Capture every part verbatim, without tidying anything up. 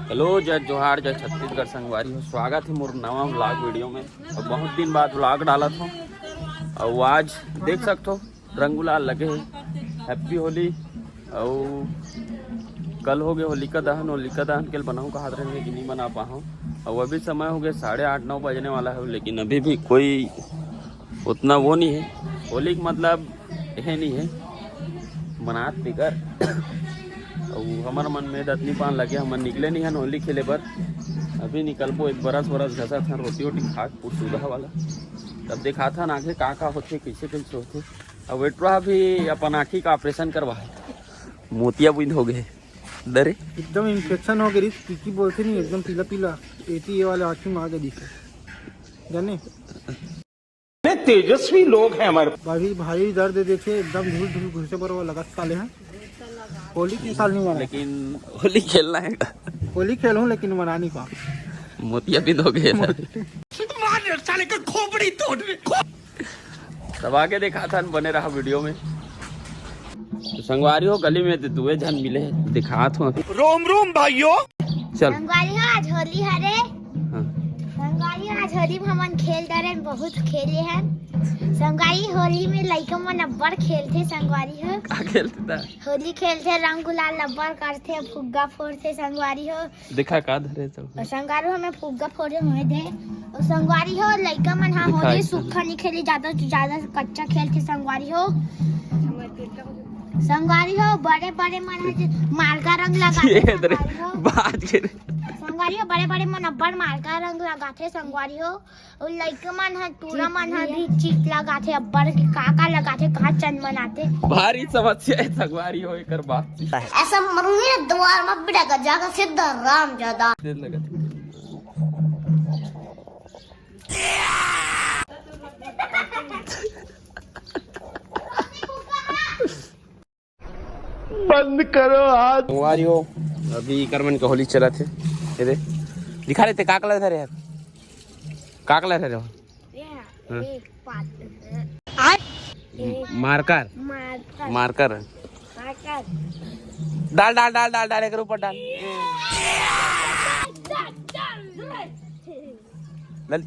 Hello, जय जोहार, जय छत्तीसगढ़ संगवारी हो। स्वागत हे मोर नवा व्लॉग वीडियो में। अउ बहुत दिन बाद व्लॉग डालत हों। अउ आज देख सकत हो, रंग गुलाल लगे हे, हैप्पी होली। अउ कल हो गे होलिका दहन, होलिका दहन के बनाहूँ कहत रहेन, लेकिन नहीं बना पाहूँ। अउ अभी समय हो गे साढ़े आठ, नौ बजने वाला हे, लेकिन अभी भी कोई उतना वो नहीं हे, होली के मतलब हे नहीं हे, मनात तेकर। अउ हमर मन में दतनी पान लगे, हमन निकले नहीं हन होली खेले बर। अभी निकलबो, एक बरस वरस घसत हन, रोटी वोटी खा के, कुछ सुधा वाला। तब दिखाथन आगे का का होथे, कैसे कैसे होथे। अब बेटवा भी अपन आँखी का ऑपरेशन करवा हे, मोतियाबिंद हो गए। दरे एकदम इन्फेक्शन हो गई, टीकी बोलते नहीं, एकदम पीला पीला, एटी ए वाले आँखी में आ गई दिखे, जाने। इतने तेजस्वी लोग हैं हमारे। भारी भारी दर्द देखे, एकदम धूल धूल घुसे पर वो लगत साले हैं। होली के साल नहीं मना। लेकिन होली खेलना है। होली खेलूं लेकिन मना नहीं पाऊं। मोतियाबिंद हो गए। मार साले का खोपड़ी तोड़। तब आगे दिखाथन, बने रहा वीडियो में। तो संगवारी हो, गली में तो दुए झन मिले हे, दिखात हों अभी। रोम रोम भाइयों। चल। संगवारी हो, आज होली हरे। हाँ। संगवारी हो, आज होली में हमन खेल डरेन, बहुत खेले हन। संगवारी, होली में लइका मन अब्बड़ खेलथे संगवारी हो। का खेलथे ता? होली खेलथे, रंग गुलाल अब्बड़ करथे, फुग्गा फोड़थे संगवारी हो। देखा का धरे चल। अउ संगवारी हो, मैं फुग्गा फोड़े हुए थे। अउ संगवारी हो, लइका मन हा दिखाई होली चल। सूखा नहीं खेले, ज्यादा ज्यादा कच्चा खेलथे संगवारी हो। संगवारी हो, बड़े बड़े मन हा जे मारका रंग लगाथे ये दरे संगवारी हो। बाज के रे। संगवारी हो, बड़े बड़े मन अब्बड़ मारका रंग लगाथे संगवारी हो। अउ लइका मन ह, टूरा मन ह भी चिट लगाथे, अब्बड़ के का का लगाथे, कहाँ चंद मनाथे। भारी समस्या हे संगवारी हो एकर बात। ऐसा मरूंगी ना दीवार में, बेटा का जाकर सीधा राम जादा। देर लगत। बंद करो हाथ। संगवारी हो, अभी एकर मन के होली चलत हे। ये दे, दिखा रहे थे, का कलर धरे यार, का कलर धरे हो? ये हाँ। एक पात। मार्कर। मार्कर। मार्कर। मार्कर। डाल, डाल, डाल, डाल, डाल, एकर ऊपर डाल। लल-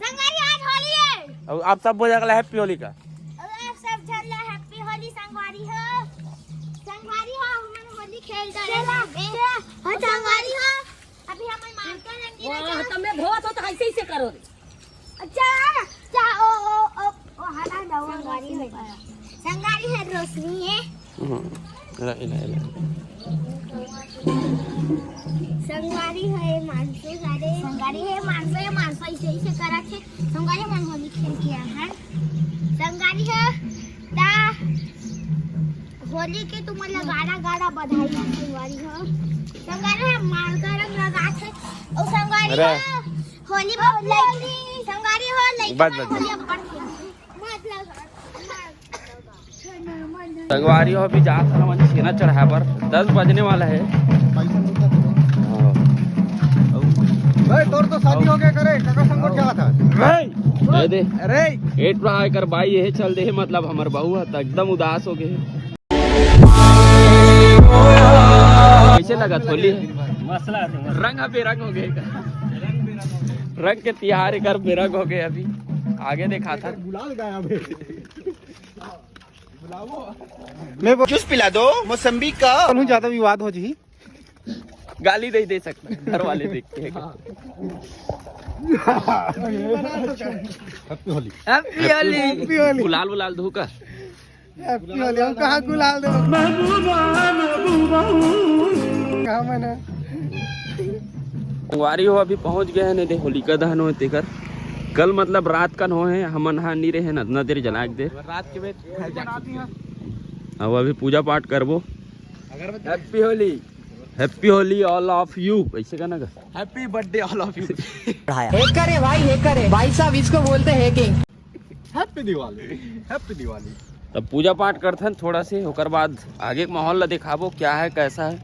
संगवारी, आज होली हे। अब आप सब बोल अगला हैप्पी होली का। अब आप सब झन ला हैप्पी होली संगवारी हो। संगवारी हो, हमन होली खेल डरेन। हाँ, संगवारी हो, अभी हमन मारकर रंगीला वाह, तब मैं बहुत हो तो ऐसे ही से करो रे। अच्छा, अच्छा, ओ, ओ, ओ, ओ, हटा दो, संगवारी हो। संगवारी हे, रोशनी हे। हम्म, एला, एला, एला। संगवारी हे, मानसू हरे। संगवारी हे, मानसू हे, मानसू ऐसे, ऐसे करत हे। संगवारी मन होली खेल के आए हन। संगवारी हे, ता होली के तुमन ला गाड़ा गाड़ा बधाई हो संगवारी हो। संगवारी हो, मारका रंग लगात हे। अउ संगवारी अरे। हो, होली बहुत लई-, संगवारी हो, लई-, बस, बस, बस। होली अब्बड़ खेलथे। मत लगा, मत लगा। संगवारी हो, अभी जात हन हमन छेना चढ़ाए बर, दस बजने वाला हे। हाँ। भाई, तोर तो शादी हो गया करे, काका संग क्या था? भाई, दे दे। अरे। एट रहा एकर बाई, यही चल दे, मतलब हमर बहू ह त एकदम उदास हो गए। कैसे लगा होली? मसला है, मसला। रंग बेरंग हो गए। रंग के तिहार एकर बेरंग हो गए। अभी आगे दिखाथन। गुलाल गायब है। मैं वो जूस पिला दो मौसम्बी का। कहूँ ज्यादा विवाद हो जी। गाली नहीं दे सकता, घर वाले देखते हैं। हैप्पी होली। हैप्पी होली। गुलाल वुलाल धो का। हैप्पी होली, हम कहाँ गुलाल दे? कहाँ मना? संगवारी हो, अभी पहुंच गए हैं, नहीं दे होलिका दहन होए तेकर। कल मतलब रात कन होए हे, हमन हा नहीं रहे ना, इतना देर जला के दे। रात के में अब अभी पूजा पाठ करबो। Happy Holi. Happy Holi all of you, ऐसे कहना का? Happy birthday all of you। Hacker है भाई, हैकर है भाई साहब, इसको बोलते हैं कि हैप्पी दिवाली, हैप्पी दिवाली। तब पूजा पाठ करथन थोड़ा से, ओकर बाद आगे के माहौल ला दिखाबो, क्या है, कैसा है।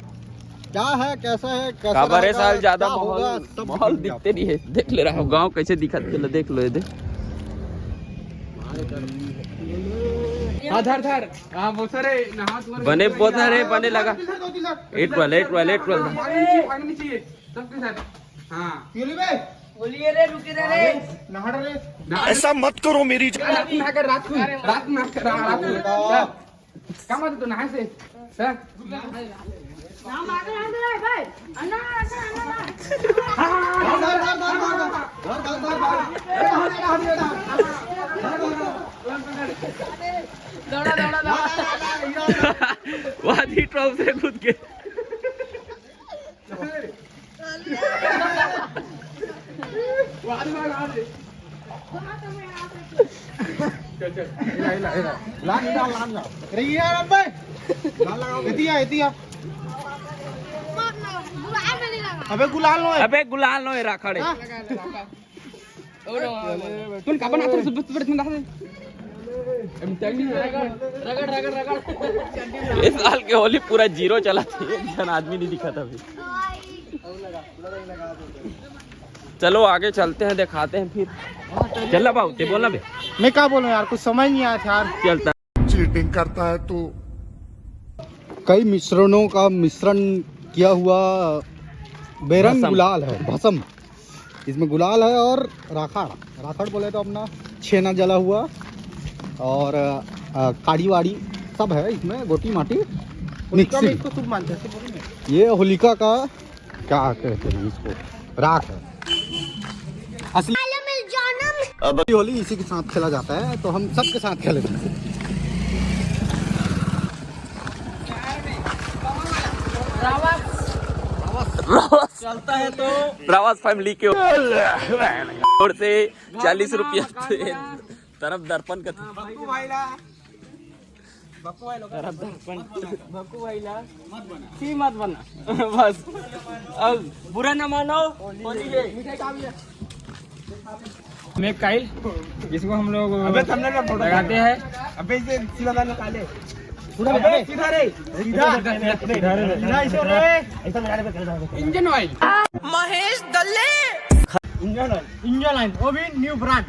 क्या है, कैसा है, कैसा काबर ए रहेगा, साल ज्यादा क्या होगा, माहौल, सब माहौल दिखेगा दिखते आपको। नहीं है। देख ले रहा हो गांव कैसे दिखत हे, देख लो ये दे। हाँ, धर, धर। हाँ, वो सर है, हाथ ऊपर बने, वो सर है, बने लगा। इधर, इधर, इधर। एक वाला, एक वाला, एक वाला। भागना नहीं चाहिए, भागना नहीं चाहिए। सबके साथ। हाँ। ये ले बे। बोलिए रे, रुके रे, रे। नहा रे। ऐसा मत करो मेरी। रात में आकर, रात को, रात में आकर, रात को। क्या बात है, तू नहाए से? सर? नाम आगे नाम दे रहा है भाई। अन्ना, अन्ना, अन्ना, अन्ना। हाँ, हाँ, हाँ, हाँ। धर, धर, धर, धर, धर। धर, धर, धर, धर। दौड़ा, दौड़ा, दौड़ा। वादी ट्रॉप से कूद के। चल, चल, हिला, हिला, हिला। लान, हिला, लान, लान। अरे, ये यार, अबे। लान लगाओ। एतिया, एतिया। अबे, गुलाल नो है। अबे, गुलाल नो है, राखड़ है। हाँ? तुम कापन आतर सुबह सुबह तुम रख दे। रगड़, रगड़, रगड़। इस साल के होली पूरा जीरो चला था, एक जन आदमी नहीं दिखा था अभी। चलो आगे चलते हैं, दिखाते हैं फिर। चल रहा बाबू, ते बोलना बे। मैं क्या बोलूं यार, कुछ समझ नहीं आया था यार। चलता। चीटिंग करता है तू। कई मिश्रणों का मिश्रण किया हुआ बेरंग भसम। गुलाल है, भसम। इसमें गुलाल है और राखड़, राखड़ बोले तो अपना छेना जला हुआ और, अ, काड़ी वाड़ी सब है इसमें, गोटी माटी होलिका में मिक्सिंग। इसको शुभ मानते हैं, शुभ नहीं है। ये होलिका का क्या कहते हैं इसको, राख है असली। अब होली इसी के साथ खेला जाता है, तो हम सबके साथ खेलेंगे। रावस। चलता है तो रावस फैमिली के ओर से चालीस रुपया तरफ दर्पण का। बक्कू भाई ला, बक्कू भाई लोग। तरफ दर्पण। बक्कू भाई ला। सी मत बना। बस। अब बुरा ना मानो, होली है। मेक काइल, जिसको हम लोग अबे थंबनेल में फोटो लगाते हैं। अबे इसे सीधा लाना काले। पूरा अबे अबे। सीधा रे। सीधा। सीधा, सीधा, सीधा, सीधा। सीधा इसे रे। ऐसा लगा दे, इंजन ऑयल। महेश दल्ले। इंजन ऑयल, इंजन ऑयल, वो भी न्यू ब्रांड।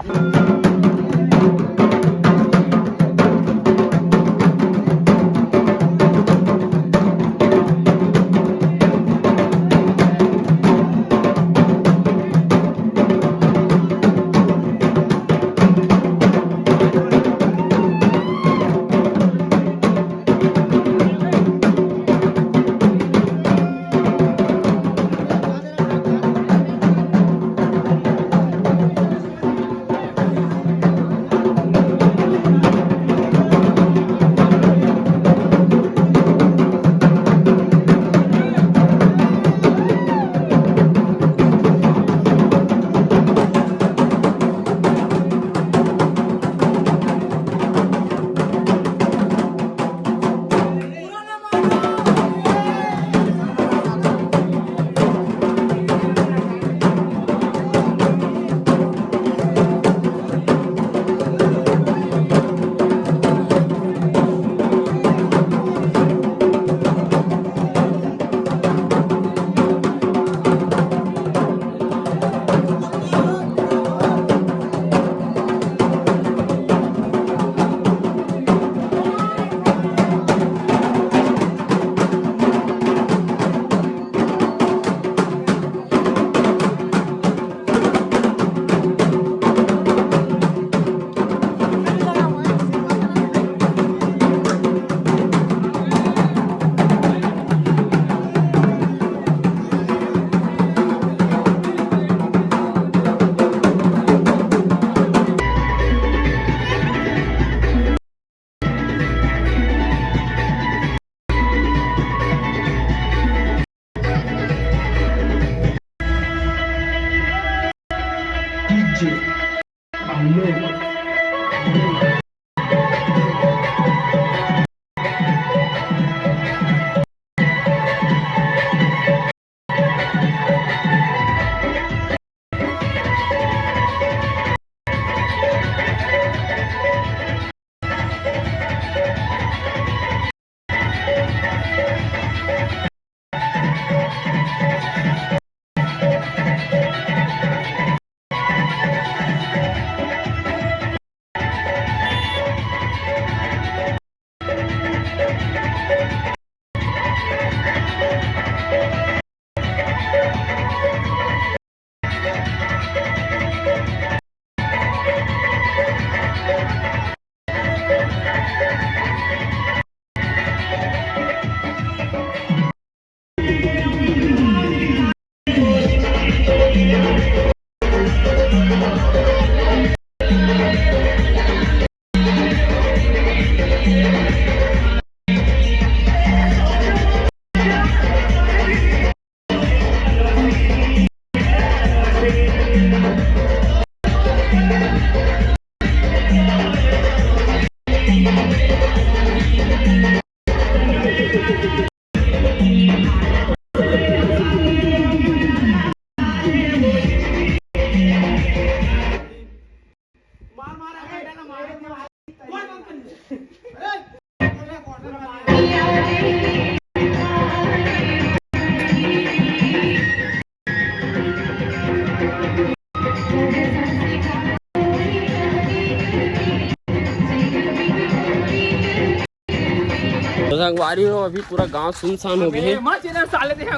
संगवारी हो, अभी पूरा गांव सुनसान हो गए हे।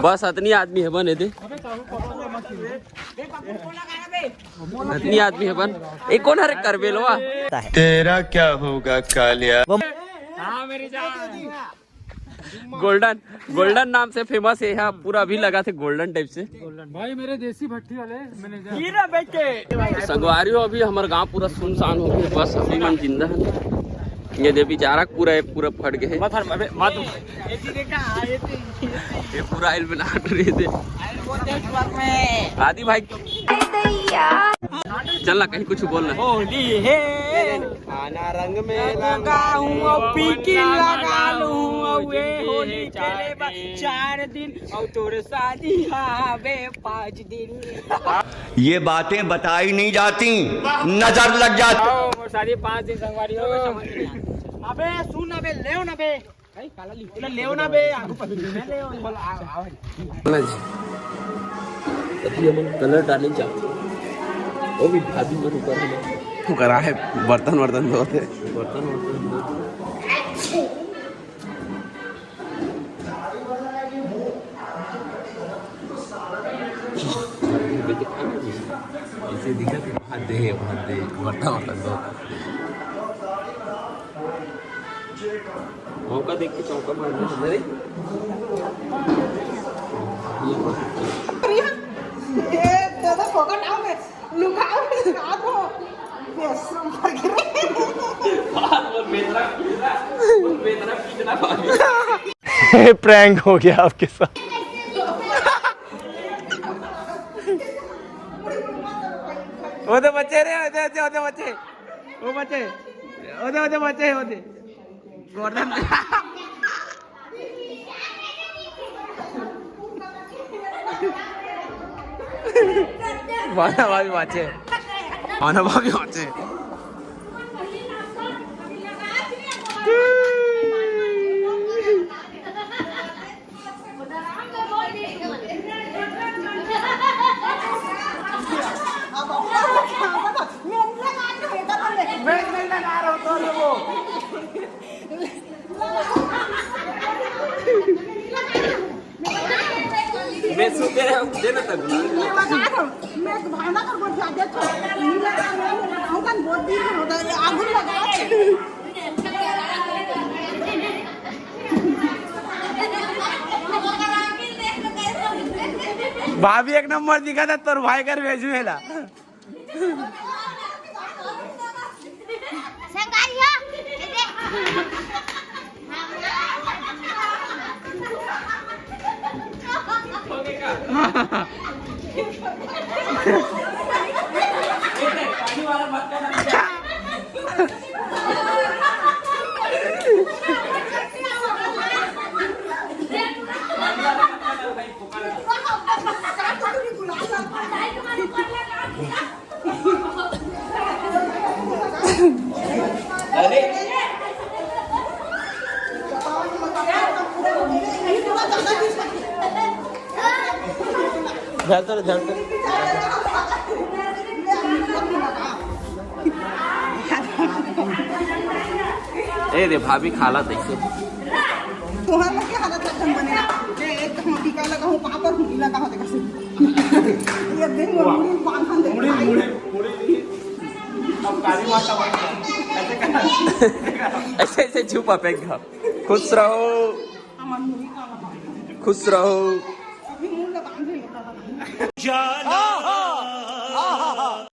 बस अतनी आदमी हे बने दे। अतनी आदमी हे बन। ए, कौन हरे करबेलवा? तेरा क्या होगा कालिया? गोल्डन, गोल्डन नाम से फेमस हे यहाँ, पूरा अभी लगा थे गोल्डन टाइप से। भाई मेरे देसी भट्टी वाले मैनेजर। संगवारी हो, अभी हमारे गांव पूरा सुनसान हो गया, बस अभी मन जिंदा है। ये दे बेचारा पूरा, पूरा फट गए। ये पूरा आइल बना रहे थे। आदि भाई, चल ना, कहीं कुछ बोल ना। होली हे। खाना रंग में लगा हूँ, अब पी के लगा लूँ, अब ये होली खेले बा चार दिन, और तोर शादी आवे पाँच दिन। ये बातें बताई नहीं जाती, नजर लग जाती। आओ, मोर शादी पाँच दिन संगवारी हो। अबे सुन, अबे लेव ना बे। अरे, काला लिख। ले, लेव ना बे, आगू पकड़ ले, लेव। बोल, आ, आ, आ। ना जी। अभी हम कलर डाले जा। वो भी भाभी मन ऊपर है। तू करा है, बर्तन वर्तन धोते। बर्तन वर्तन धोते। ऐसे दिखा के हाथ दे, हाथ दे, बर्तन वर्तन धोते। मौका देख के चौका मार दे रे। ए, दादा, फोकट आओ बे। लुकाओ बे, लुकाओ। बेशरम कर के रे। बात बोल, बेतरा पीटना, बोल, बेतरा पीटना बात। प्रैंक हो गया आपके साथ। वो तो बच्चे रे, वो तो, वो तो, वो तो बच्चे। वो बच्चे। वो तो, वो तो बच्चे, वो तो। गोवर्धन। माना भाभी बाँचे। माना भाभी बाँचे। मैं सुते रहा हूँ, दे ना तक। मैं भावना कर बोल जा दे तो। नीला का नाम लगाऊं तन बहुत दिन होता है, आगुन लगा। भाभी एक नंबर दिखा था तोर भाई कर भेजू हेला। संगाई हो, ये दे। ए रे भाभी, खाला तैसे। तोहर लोग के हालत एकदम बने ना। ए, एक कहूँ टीका लगाऊँ, पापड़ हूँ, लगा हो देखा से। ये दिन में मुड़ी बांधन दे। मुड़ी, मुड़ी, मुड़ी। अब काली माता बन गया। ऐसे करना। ऐसे, ऐसे छुपा फेंक दो। खुश रहो। हमार मुड़ी का लगा। खुश रहो। अभी मुंह लगा, बांध ले।